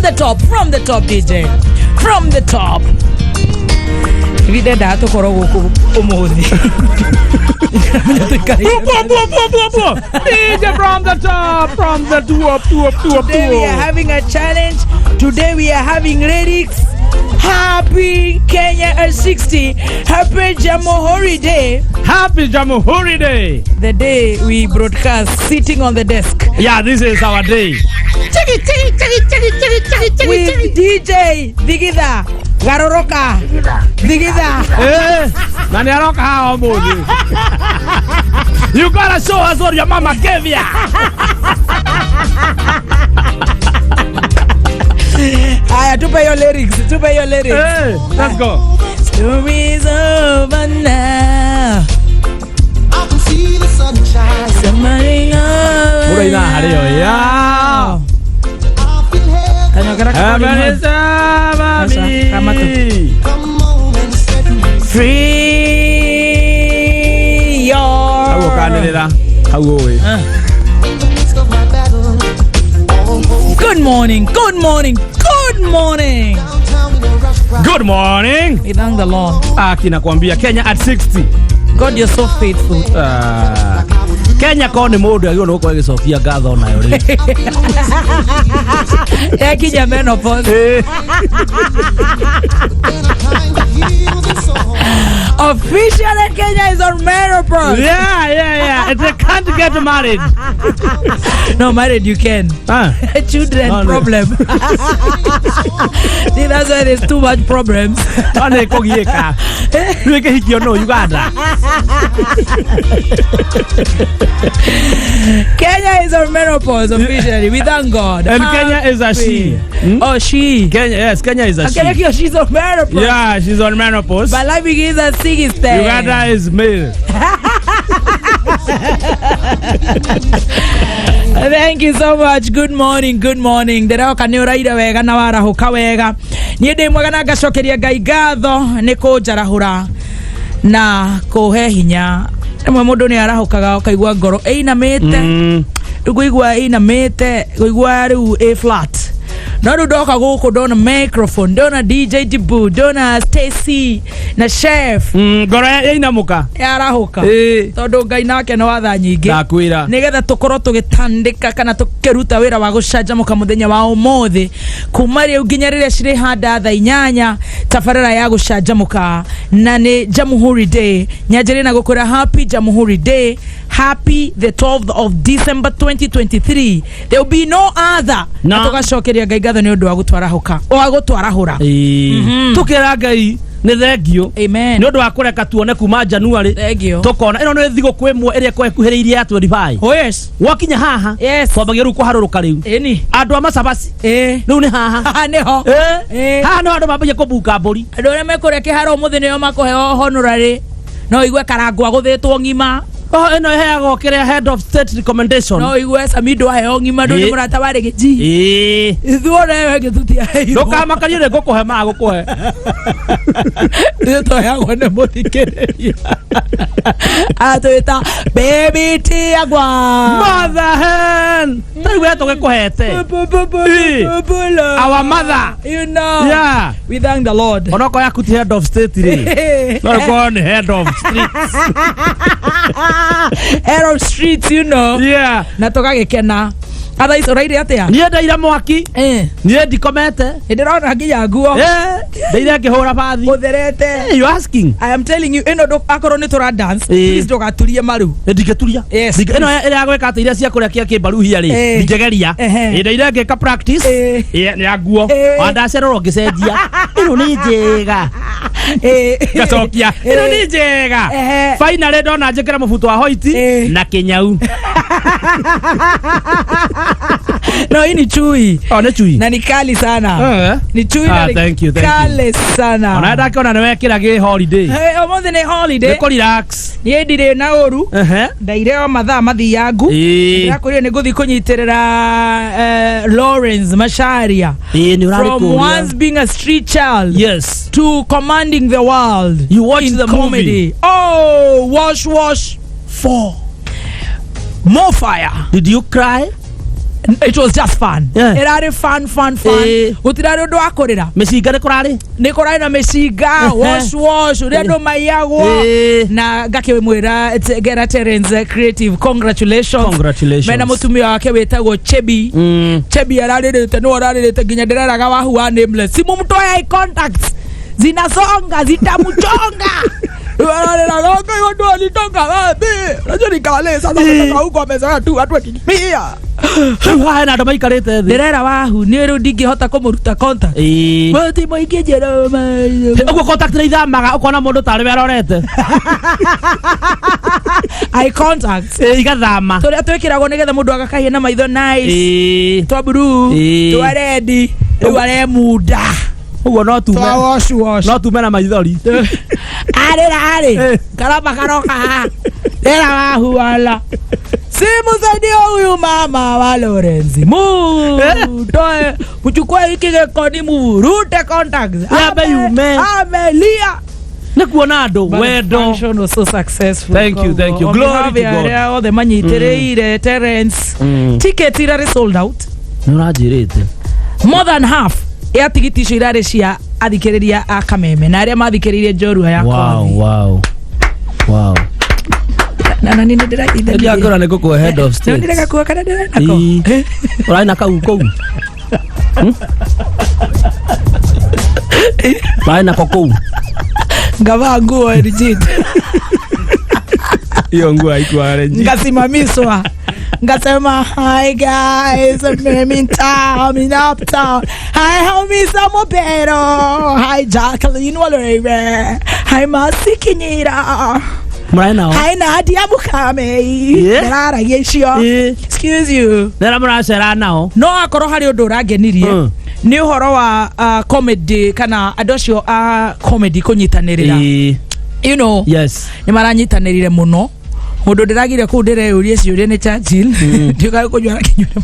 the top, from the top, DJ, from the top. Ivindendaga tũkorwo gũkũ ũmũthĩ. Bua, bua, bua, bua, bua. DJ from the top, from the top, top, top, Today we are top. Having a challenge. Today we are having lyrics. Happy Kenya at 60. Happy Jamhuri Day. Happy Jamhuri Day. The day we broadcast sitting on the desk Yeah, this is our day. with DJ Thigitha Garoroka Thigitha. Eh, na nĩ aroka haha ũmũthĩ. You gotta show us what your mama gave ya. Haya, tupe hiyo lyrics, tupe hiyo lyrics. Eh, let's go. Story's over now. I can see the sunshine. Somebody over Mũraina harĩo, now. yeah. I feel heaven. Kanyongera Heaven kakori is over Sasa, me. kamata. Come on and set me Free your Hau ũkanĩrĩra hau ũĩ. In the midst of my battle. All hope Good morning, good morning, good morning. downtown in a rush crowd. Good morning. We thank the Lord. Aki nakwambia Kenya at 60. God, you're so faithful. Ah. Kenya ko nĩ mũndũ agĩrĩirwo nĩ gũkorwo ĩgĩcokia ngatho nayo rĩ. Yakinya menopause. Eh. Then I kind of heal the soul. Officially, Kenya is on menopause. Yeah. They can't get married. No, married you can. Ah. Children No, no. problem. See, that's why there's too much problems. No nĩ kũgiĩka. Rĩu ĩkĩhikio nũ Uganda. Kenya is on menopause officially. We thank God. And Kenya is a she. Hmm? Oh, she. Kenya, yes, Kenya is a she. Kenya, she's on menopause. Yeah, she's on menopause. But life begins at 60. Uganda is male. Thank you so much. Good morning, good morning. Ndĩroka nĩ ũraire wega na warahũka wega. Niĩ ndĩ mwega na ngacokeria Ngai ngatho nĩ kũnjarahũra na kũhe hinya. Rĩmwe mũndũ nĩ arahũkaga ũkaigua ngoro ĩinamĩte. Rĩu ngũigua ĩinamĩte, ngũigua rĩu ĩ flat. No rĩu ndoka gũkũ ndona microphone, ndona DJ Dibu, ndona Stacy na chef. Ngoro yainamũka. Yarahũka. Ĩĩ. Tondũ Ngai nake nĩ watha nyingĩ Ndakwĩra. Nigetha tukorwo tũgĩtandĩka kana tũkĩruta wĩra wa gũcanjamũka mũthenya wa ũmũthĩ kuma rĩu nginya rĩrĩa cirĩhanda thaa 8, tabarĩra ya gũcanjamũka na nĩ Jamhuri Day. Nyanjĩrĩ na gũkwĩra happy Jamhuri Day, happy the 12th of December 2023. There will be no other. No. Na tũgacokeria Ngai ngatho nĩ ũndũ wa gũtwarahũka wa gũtwarahũra. Ĩĩ. Tũkĩra Ngai nĩ thengio Amen. nĩ ũndũ wa kũreka tuone kuma January. Thank you. Tũkona ĩno nĩ thigũkũ ĩmwe ĩrĩa ĩkorwo ĩkuhĩrĩirie ya 25. Oh yes. Wakinya haha, twambagia rĩu kũharũrũka rĩu Ĩni. andũ a macabaci. Rĩu nĩ haha. Haha nĩho. Eh, Ĩĩ. haha no andũ mambagia kũbunga mbũri. Andũ arĩa mekũrĩa kĩharo ũmũthĩ nĩo makũheo honorary, no igue karangwo agũthĩtwo ng'ima. Oh, ĩno ĩheagwo kĩrĩa, head of state recommendation. No igue Samido aheo ng'ima, ndũ nĩ Ĩĩ. mũrata warĩ gĩji. Ĩĩ. Ithuothe we gĩtutiaheirwo. Ndũkamakarie nĩ ngũkũhe maa gũkũhe. Ithuĩ twaheagwo nĩ mũthikĩrĩria atwĩta Baby Tiagwa. Mother hen tarĩu we tũgĩkũhete. Ĩĩ. Our mother. You know. Yeah. We thank the Lord. Onokorwo yaku ti head of state rĩ, no ĩkorwo nĩ head of streets. Head of streets, you know. Na tũgagĩkena. Otherwise ũraire atĩa? Niĩ ndaire mwaki. Niĩ ndikomete. Nĩ ndĩrona nginya nguo. Eh, ndaire ngĩhũra bathi. Ũtherete. Eh, you asking. I am telling you, ĩno akorwo nĩ tũra dance, Ĩĩ. please ndũgaturie maru. Ndingĩturia. Yes. Ĩno ĩrĩa ya gwĩka atĩ iria cia kũrĩa kĩa kĩmbaruhia rĩ, ndingĩgeria. Ĩ, ndaire ngĩka practice. Ĩ, nĩ ya nguo. Ona ndacererwo ngĩcenjia, ĩno nĩ njega. Ngacokia, ĩno nĩ njega. Finally ndona njĩkĩra mũbuto wa white na kĩnyau. No, hii ni chui. Oh, nĩ chui. Na ni kali sana. Ni chui na Ah, ni thank you, thank you. kali sana. Ona ndakĩona nĩ wekĩra gĩ holiday. Hey, ũmũthĩ nĩ holiday. Nĩ kũ relax. Niĩ ndirĩ na ũru. Ndaire o mathaa mathiangu. Ndĩrakwĩrire nĩ ngũthiĩ kũnyitĩrĩra Lawrence Macharia. Ĩĩ, nĩ ũrarĩ From kũrĩa. once being a street child to commanding the world You watched in the movie. comedy. Oh, Wash Wash 4. More fire. Did you cry? It was just fun. Ĩrarĩ fun, fun, fun. Gũtirarĩ ũndũ wa kũrĩra. Mĩcinga nĩ kũrarĩ? Nĩ kũrarĩ na mĩcinga, wash wash, ũrĩa andũ maiyagwo. Na ngakĩmwĩra Gera Terence Creative, congratulations. Congratulations. Mena mũtumia wake wĩtagwo Chebi. Chebi ararĩrĩte, nĩwe ũrarĩrĩte nginya ndĩreraga wahu wa Nameless, simu mtoe eye contacts, zinasonga, zitamchonga. Ararĩraga, "Ngai, watu walitoka wapi?" Unajua ni kale sasa kutoka huko amezoea tu watu wakikimbia. Rĩu haha hena andũ maikarĩte thĩ. Ndĩrera wahu nĩ rĩu ndingĩhota kũmũruta contact. Mũti mũingĩ njĩra. Ũguo contact nĩ ithamaga, ũkona mũndũ tarĩ we arorete. Eye contacts. Igathama. Tũrĩa twĩkĩragwo nĩgetha mũndũ agakahia na maitho nice. Twa blue, twa red, rĩu aremunda. Ũguo no tume. Twa wash wash. No tume na maithori. Arĩra arĩ karamba karoka haha, rĩra wahu wala simusaidie huyu mama wa Lawrence, mutoe, mchukue hiki gĩkoni, murute contacts. Yambe yume. Amelia. Nĩ kuona andũ But the wendo. function was so successful. Thank you, thank you. On Glory behalf to ya God. arĩa othe manyitĩrĩire Terence, tickets irarĩ sold out. Nĩ ũranjĩrĩte. More than half ya tigiti icio irarĩ cia athikĩrĩria a Kameme na arĩa mathikĩrĩirie njorua ya kothi. Wow. Na nĩ ndĩraithania. Ndiakora nĩ ngũkũhe head of state. Nĩ ndĩragakuo kana ndĩrenako? Ii. Ũrarĩ na kau kũu? Ũrarĩ nako kũu? Ngavaa nguo legit. Hiyo nguo haikuwa legit. Ngasimamishwa, ngasema, "Hi guys, I'm in town, I'm in uptown. Hi Hamisa Mobero, hi Jacqueline Walere, hi Masi Kinyira." Mũrarĩ nao? Hi Nadia Mukame. Ndĩraragia icio. Excuse you. Nĩra mũracera nao? No akorwo harĩ ũndũ ũrangenirie nĩ ũhoro wa comedy kana andũ acio a comedy kũnyitanĩrĩra. Nĩ maranyitanĩrire mũno. Mũndũ ndĩragire kũu ndĩreyũria ciũria nĩ Churchill, ndiũkaga kũnyua na kĩnyuĩre.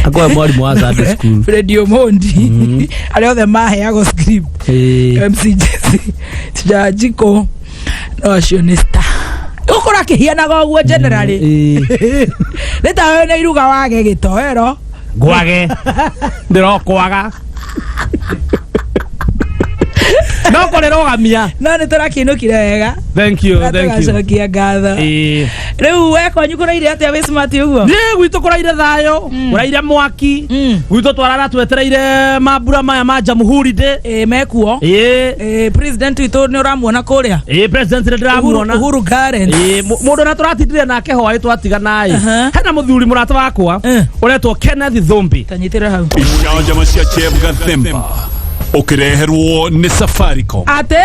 Akoe mwarimũ wa Sunday school. Fred Omondi, arĩa othe maheagwo script, MC Jesse, Jajiko, no acio nĩ star ũkũra akĩhianaga ũguo generally. Nĩ tawe nĩ iruga wage gĩtoero. Ngwage, ndĩrokwaga, no kũrĩrũgamia. No nĩ tũrakĩinũkire wega. Thank you. Na Thank you. tũgacokia ngatho. Rĩu we kwanyu kũraire atĩa wĩ smart ũguo? Niĩ gwitũ kũraire thayũ, kũraire mwaki. Gwitũ twarara twetereire mambura maya ma Jamhuri Day. Ĩ mekuo. Ĩ president witũ nĩ ũramuona kũrĩa? Ĩĩ, president nĩ ndĩramuona. Uhuru Gardens. Ĩĩ, mũndũ ũrĩa tũratindire nake hwaĩ twatigana ĩ, hena mũthuri mũrata wakwa ũretwo Kenneth Thumbi. Tanyitĩre hau. Icanjama cia Chef Gathemba ũkĩreherwo nĩ Safaricom. Ate?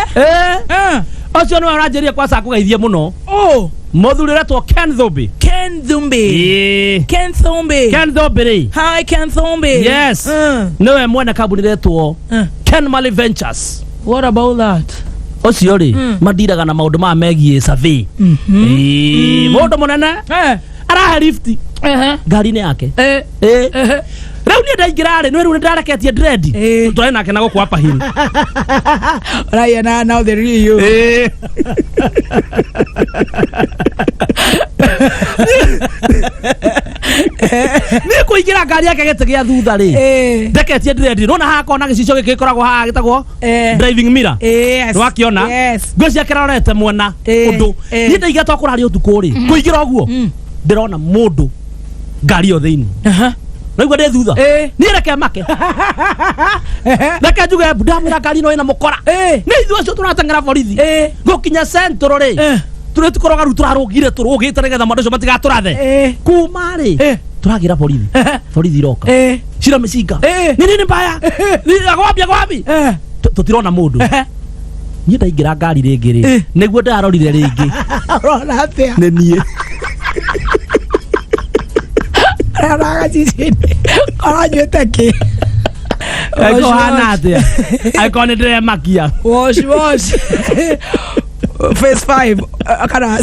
Ũcio nĩwe ũranjĩrire kwaca kũgeithie mũno. Oh. Mũthuri ũretwo Ken Thumbi. Ken Thumbi. Ken Thumbi. Ken Thumbi rĩ. Hi Ken Thumbi. Yes. Nĩwe mwene kambuni ĩretwo Ken Mali Ventures. What about that? Ũcio rĩ, mandiraga na maũndũ maya megiĩ survey. Ĩĩ, mũndũ mũnene arahe lift ngari-inĩ yake. Ĩĩ. Rĩu niĩ ndaingĩra rĩ, nĩ rĩu nĩ ndareketie dread. Twarĩ nake na gũkũ Upper Hill. Raya na now the real you. Ĩĩ. Niĩ kũingĩra ngari yake gĩtĩ gĩa thutha rĩ, ndeketie dread, nona haha kona gĩcicio gĩkĩ gĩkoragwo haha gĩtagwo driving mirror. Yes. Nĩwakĩona? Yes. Ngwĩciria kĩrorete mwena ũndũ. Niĩ ndaiga twakũraria ũtukũ rĩ, kũingĩra ũguo ndĩrona mũndũ ngari ĩyo thĩinĩ. Naigua ndĩ thutha, niĩ reke make, reke njuge mbu, ndamwĩra ngari ĩno ĩna mũkora. Nĩ ithuĩ acio tũrateng'era borithi gũkinya Central rĩ, tũrĩ tũkoroga rĩu tũrarũgire, tũrũgĩte nĩgetha andũ acio matigatũrathe. Kuma rĩ tũragĩra borithi, borithi iroka cira mĩcinga, nĩ nini mbaya agwambi agwambi, tũtirona mũndũ. Niĩ ndaingĩra ngari rĩngĩ rĩ, nĩguo ndĩrarorire rĩngĩ. Ũrona atĩa? Nĩ niĩ. Ũrona gacicio-inĩ ũranyuĩte kĩ? Angĩkorwo hana atĩa, angĩkorwo nĩ ndĩremakia. Wash wash. Phase 5 kana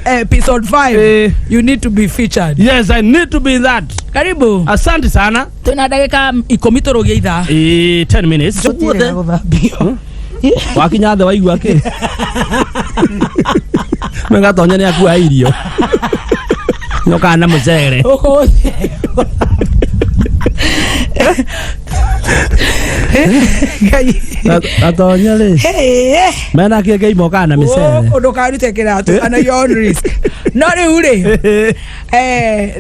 episode 5, you need to be featured. Yes, I need to be that. Karibu. Asante sana. Twina ndagĩka 10 tũrũgie ithaa. 10 minutes. Tũtirĩ gũthambio. Wakinya thĩ waigua kĩ megatonya nĩ akua irio. Nyokaga na mũcere. Ũkũhũthia. Ngai. Atonya rĩ. Hey. Mena kĩngĩ mokaga na mĩcere. Gũkũ ndũkarute kĩratũ ana your own risk. No rĩu rĩ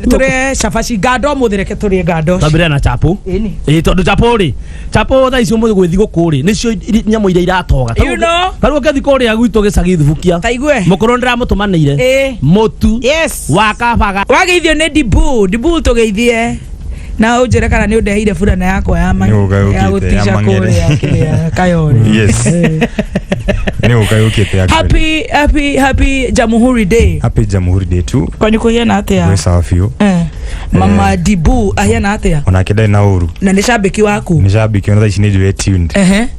tũrĩe cabaci ngando ũmũthĩ, reke tũrĩe ngando. Twambĩrĩria na chapo. Ĩni. Ĩĩ, tondũ chapo rĩ, chapo thaa ici ũmũthĩ gwĩthi gũkũ rĩ, nĩcio nyamũ iria iratoga. You know. Tarĩu ũngĩthiĩ kũrĩa gwitũ gĩcagi Thubukia, Ta igue. mũkũrũ nĩndĩramũtũmanĩire Ĩĩ. mũtu Yes. wa kabaga. Wageithio nĩ Dibu, Dibu tũgeithie na ũnjĩre kana nĩ ũndeheire burana yakwa ya Nĩ ũka ya yũkĩte, ya gũtica mang'ere. kũrĩa kĩrĩa Kayore. Yes. Nĩ ũka yũkĩte actually. Happy happy happy Jamhuri Day. Happy Jamhuri Day tu. Kwani kũhiana atĩa? Gwĩ sawa biũ. Mama Dibu ahiana atĩa? Onake ndarĩ na ũru. Na nĩ shabiki waku? Nĩ shabiki ona thaa ici nĩ njũĩ tuned.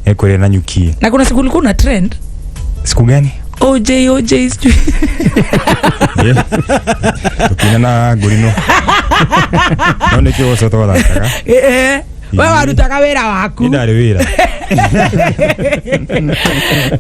Ekũrĩa na nyukie. Na kuna siku ulikuwa una trend Siku gani? OJ OJ sijui. Yeah. Tũkĩina na ngũrinũ. No nĩ kĩgoco twathakaga. We warutaga wĩra waku. Nĩ ndarĩ wĩra.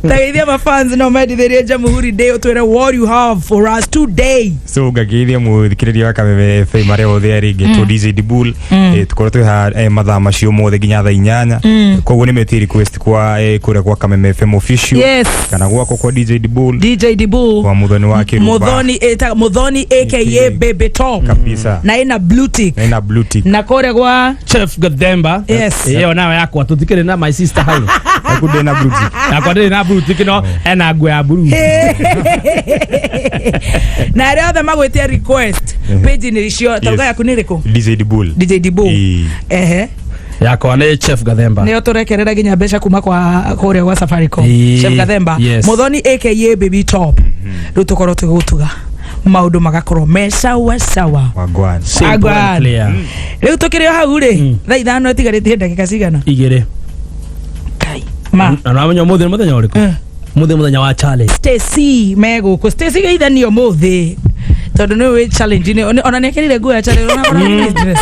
Tageithia mafans no mendithĩrie Jamhuri Day, ũtwĩre what you have for us today. So ngageithia mũthikĩrĩria wa Kameme FM arĩa othe arĩ ngĩtwo DJ Dibul. Tũkorwo twĩ ha mathaa macio mothe nginya thaa 8. Koguo nĩ metie request kwa kũrĩa kwa Kameme FM official. Yes. Kana gwakwa kwa DJ Dibul. DJ Dibu. Kwa Muthoni wa Kĩrumba. Muthoni eta Muthoni aka Baby Top. Kabisa. Na ina blue tick. Na ina blue tick. Na kore gwa Chef Gathemba. Yes. Ĩyo nayo yakwa tũtikĩrĩ na my sister hau. Aku ndĩ na blue tick. Yakwa ndĩrĩ na blue tick no ena nguo ya blue. Na arĩa othe magwĩtie request page nĩ icio tauga yaku nĩ ĩrĩkũ? DJ Dibul. DJ Dibu. Ĩĩ. Ehe. Yakwa nĩ Chef Gathemba. Nĩyo tũrekerera nginya mbeca kuma kwa kũrĩa gwa Safaricom. Ĩĩ. Chef Gathemba. Yes. Muthoni aka Baby Top. Rĩu tũkorwo tũgĩgũtuga maũndũ magakorwo me sawa sawa. Wagwan. Simple and Wagwan. clear. Rĩu tũkĩrĩ o hau rĩ, thaa 5 ĩtigarĩtie ndagĩka cigana? Igĩrĩ. Kai. Ma. Na namenya ũmũthĩ nĩ mũthenya ũrĩkũ? Mũthĩ mũthenya wa challenge. Stacy megũkũ. Stacy geithanio ũmũthĩ tondũ nĩ wĩ challenge nĩ ona nĩ ekĩrire nguo ya challenge ona ona nĩ dress.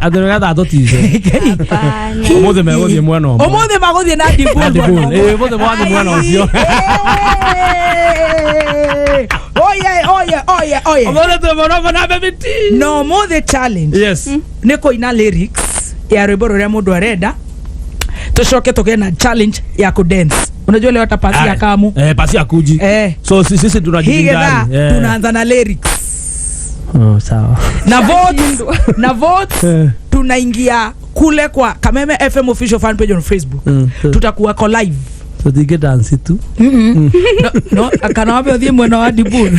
Andũ nĩgetha tũtice. Ũmũthĩ megũthiĩ mwena ũmwe. Ũmũthĩ magũthiĩ na Dibul. Na Dibul. Ĩĩ, ũmũthĩ magũthiĩ mwena ũcio. Oye oye oye oye. Ũmũthĩ twĩ mwena ũmwe na Baby T. No ũmũthĩ challenge Yes. nĩ kũina lyrics ya rwĩmbo rũrĩa mũndũ arenda, tũcoke tũgĩe na challenge ya kudance. Unajua leo hata pasi ya kamu Pasi ya kuji. So sisi hii tunajivinjari. gedhaa tunaanza na lyrics. Oh, sawa. Na votes, na votes tunaingia kule kwa Kameme FM official fan page on Facebook. Tutakuwa ko live. Tũtingĩ dance tu. No, no, kana wabe ũthiĩ mwena wa Dibul.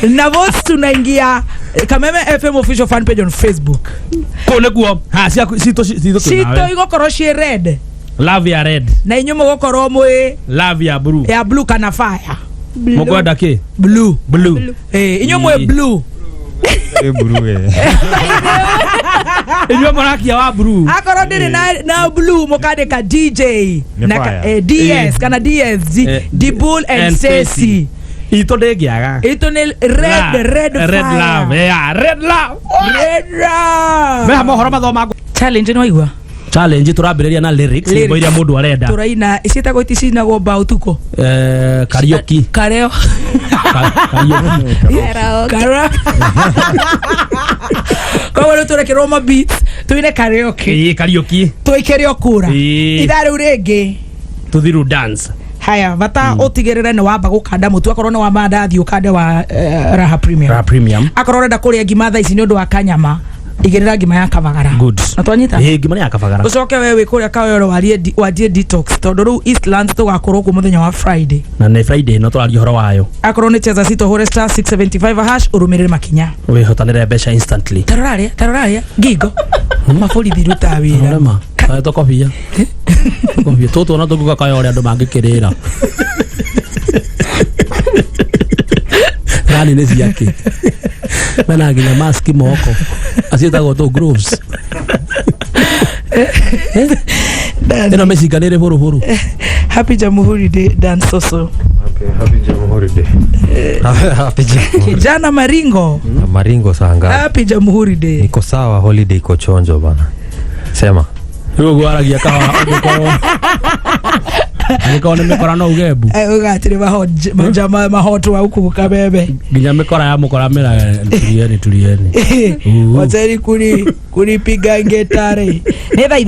Na votes tunaingia Kameme FM official fan page on Facebook. Kũu nĩkuo. Ha, ciaku citũ citũ Citũ twĩnawe. igũkorwo ciĩ red. Love ya red. Na inyuĩ mũgũkorwo mwĩ Love ya blue. ya blue kana fire. Mũkwenda kĩ? Blue. Blue. Inyuĩ mwĩ blue. Ĩ blue eh. Inyuĩ mũrakia wa blue. Akorwo ndĩrĩ na blue mũkandĩka DJ Nĩ na fire. DS kana DSG Dibul and Stacy. Itũ ndĩngĩaga. Itũ nĩ red red Red fire. love. Yeah, red love. Red love. Meha mohoro mathoma Challenge nĩ waigua? Challenge tũrambĩrĩria na lyrics nyĩmbo iria mũndũ arenda. Tũraina ciĩtagwo iti cinagwo mba ũtukũ. Karaoke. Kareo. Karaoke. Kara. Koguo rĩu tũrekerwo ma beats tuine karaoke. Ĩĩ, karaoke. Tũikĩre o kura. Ĩĩ. Ithaa rĩu rĩngĩ. Tũthiru dance. Haya, bata ũtigĩrĩre nĩ wamba gũkanda mũtu, akorwo nĩ wa mandathi ũkande wa Raha Premium. Raha Premium. Akorwo ũrenda kũrĩa ngima thaa ici nĩ ũndũ wa kanyama, igĩrĩra ngima ya kabagara. Good. Na twanyita? Ĩĩ, ngima nĩ ya kabagara. Ũcoke we wĩ kũrĩa Kawero wanjie detox tondũ rĩu Eastlands tũgakorwo kuo mũthenya wa Friday. Na nĩ Friday no tũraria ũhoro wayo. Akorwo nĩ cheza citũ hũre star 675 hash ũrũmĩrĩre makinya. Wĩhotanĩre mbeca instantly. Tarora tarora ngingo. Maborithi rutaga wĩra. Rema. Tũkobia. Tũkobia. Tũtũ ona tũngiuga Kayore andũ mangĩkĩrĩra. Thani nĩ ciake. Mena nginya mask moko. Aciĩtagwo tũ gloves. Ĩno mĩcinga nĩ ĩrĩ bũrũbũrũ. Happy Jamhuri Day Dan Soso. Okay, happy Jamhuri Day. Happy Jamhuri. Kijana Maringo. Maringo saa ngapi? Happy Jamhuri Day. Niko sawa, holiday iko chonjo bana. Sema. Rĩu ũguo aragia kahora ũngĩkorwo. Angĩkorwo nĩ mĩkora no uge mbu. Ugatire majama mahotwa huku Kameme. Nginya mĩkora ya mũkora mĩraga tulieni tulieni. Wacheni kuni kunipiga ngetare. Nĩ thaa